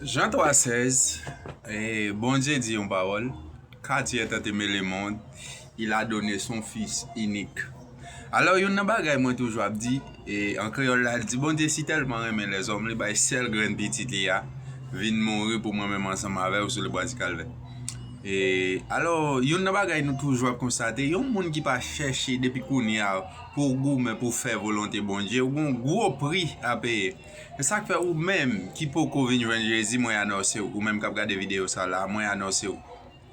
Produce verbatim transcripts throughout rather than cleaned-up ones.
Jan twa sèz, e, Bondye di yon pawòl, Car Dieu a tant aimé le monde, il a donné son Fils unique. Alò, youn nan bagay mwen toujou ap di, e, an kreyòl la, l di, Bondye si tèlman renmen lèzòm, li bay sèl grenn pitit li a vin mouri pou mwen menm ansanm avè w sou lebwa di Kalvè. E, alò, youn nan bagay nou toujou ap konstate, yon moun ki pa chèche depi kounye a pou w goumen pou fè volonte Bondye, ou gon gwo pri a peye. E sa k fè ou menm ki poko vin jwenn Jezi, mwen anonse w, ou menm k ap gade videyo sa la, mwen anonse w,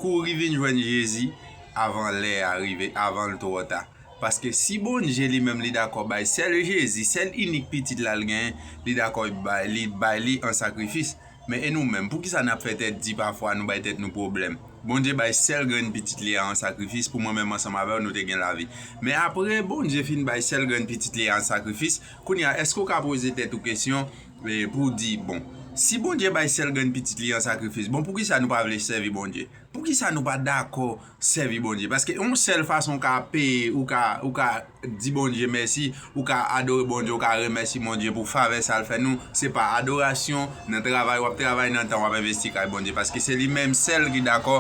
kouri vin jwenn Jezi avan lè a rive, avan l twò ta. Paske si Bondye li menm li dakò bay sèl Jezi, sèl inik pitit la l genyen, li dakò bay, li bay li an sakrifis. Men e nou menm, poukisa n ap fè tèt di pafwa nou bay tèt nou pwoblèm? Bondye bay sèl grenn pitit li a an sakrifis pou mwen menm ansanm avè w nou te gen lavi. Men apre Bondye fin bay sèl grenn pitit li a an sakrifis, kounye a, èske w ka poze tèt ou kesyon, e, pou w di, bon, si Bondye bay sèl grenn pitit li an sakrifis, bon, poukisa nou pa vle sèvi Bondye? Poukisa nou pa dakò sèvi Bondye? Paske yon sèl fason w ka peye, ou ka, ou ka di Bondye mèsi, ou ka adore Bondye, ou ka remèsye Bondye pou favè sa l fè nou, se pa adorasyon, nan travay w ap travay, nan tan w ap envesti kay Bondye, paske se li menm sèl ki dakò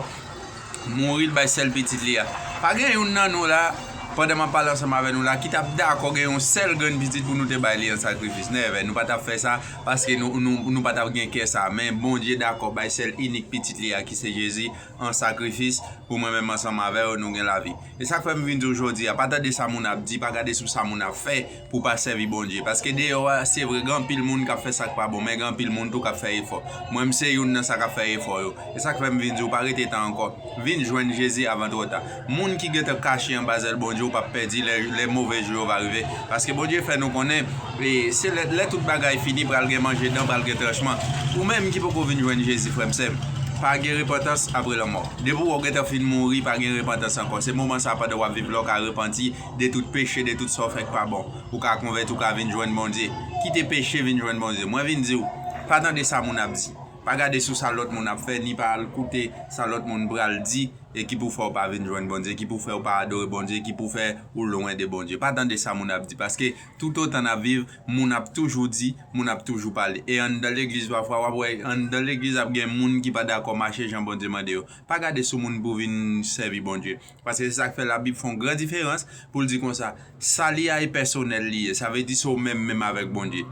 mouri, l bay sèl pitit li a. Pa gen youn nan nou la, pandan m ap pale ansanm avè nou la, ki t ap dakò gen yon sèl grenn pitit pou nou te bay li an sakrifis. Nèvè, nou pa t ap fè sa, paske nou, nou, nou pa t ap gen kè sa. Men Bondye dakò bay sèl inik pitit li a, ki se Jezi, an sakrifis pou mwen menm ansanm avè w nou gen lavi. E sa k fè m vin di w jodi a, pa tande sa moun ap di, pa gade sou sa moun ap fè pou w pa sèvi Bondye. Paske deyò a, se vre, gen anpil moun k ap fè sa k pa bon, men gen anpil moun tou k ap fè efò. Mwen, m se youn nan sa k ap fè efò yo. E sa k fè m vin di w, pa rete tan ankò. Vin jwenn Jezi avan twò ta. Moun ki gentan kache anba zèl Bondye, ou p ap pèdi lè, lè move jou yo va rive. Paske Bondye fè nou konnen, e, se lè, lè tout bagay fini, pral gen manje dan, pral gen tranchman. Ou menm ki poko vin jwenn Jezi, frè m, sè m, pa gen repantans apre lanmò. Depi w gentan fin mouri, pa gen repantans ankò. Se moman sa a, pandan w ap viv la, w ka repanti de tout peche, de tout sa w fè k pa bon. Ou ka konvèti, ou ka vin jwenn Bondye. Kite peche vin jwenn Bondye. Mwen vin di w, pa tande sa moun ap di. Pa gade sou sa lòt moun ap fè, ni pa al koute sa lòt moun pral di, e ki pou fè w pa vin jwenn Bondye, ki pou fè w pa adore Bondye, ki pou fè ou lwen de Bondye. Pa tande sa moun ap di, paske toutotan n ap viv, moun ap toujou di, moun ap toujou pale. E anndan legliz, pafwa, w ap wè, anndan legliz ap gen moun ki pa dakò mache jan Bondye mande yo. Pa gade sou moun pou vin sèvi Bondye. Paske se sa k fè Labib fè yon gran diferans pou l di konsa, sali a e pèsonèl li ye. Sa vle di se w menm menm avèk Bondye.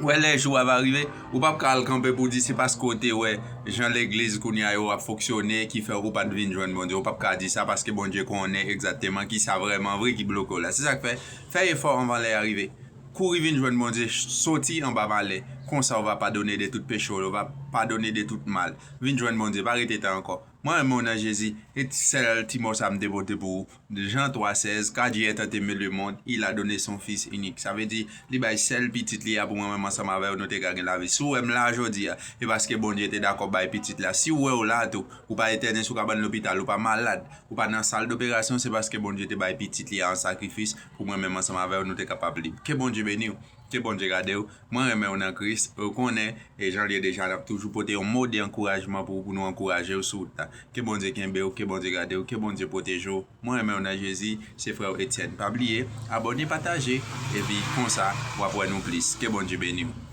Ou wè lè jou a va rive, ou p ap ka al kanpe pou di se paske w te wè jan legliz kounye a yo ap fonksyone ki fè ou pa t vin jwenn Bondye. Ou p ap ka di sa paske Bondye konnen egzakteman kisa vrèman vre ki bloke w la. Se sa k fè, fè efò anvan lè a rive. Kouri vin jwenn Bondye, soti anba malè. Konsa w va padone de tout peche w, w va padone de tout mal. Vin jwenn Bondye, pa rete tan ankò. Mwen renmen w nan Jezi, e sèl ti mo sa m te pote pou ou. Jan twa sèz, Car Dieu a tant aimé le monde, il a donné son Fils unique. Sa vle di, li bay sèl pitit li a pou mwen menm ansanm avè w nou te ka gen lavi. Si w wè m la jodi a, e paske Bondye te dakò bay pitit la. Si w wè w la tou, ou pa etène sou kabann lopital, ou pa malad, ou pa nan sal doperasyon, se paske Bondye te bay pitit li a an sakrifis pou mwen menm ansanm avè w nou te kapab lib. Ke Bondye beni w. Ke Bondye gade w. Mwen renmen w nan Kris. Ou konnen, e jan l ye deja, n ap toujou pote yon mo de ankourajman pou ou, pou nou ankouraje w sou wout la. Ke Bondye kenbe w, ke Bondye gade w, ke Bondye pwoteje w. Mwen renmen w nan Jezi, se frè w Etienne. Pa bliye, abòne, pataje, epi konsa, w ap wè nou plis. Ke Bondye beni w.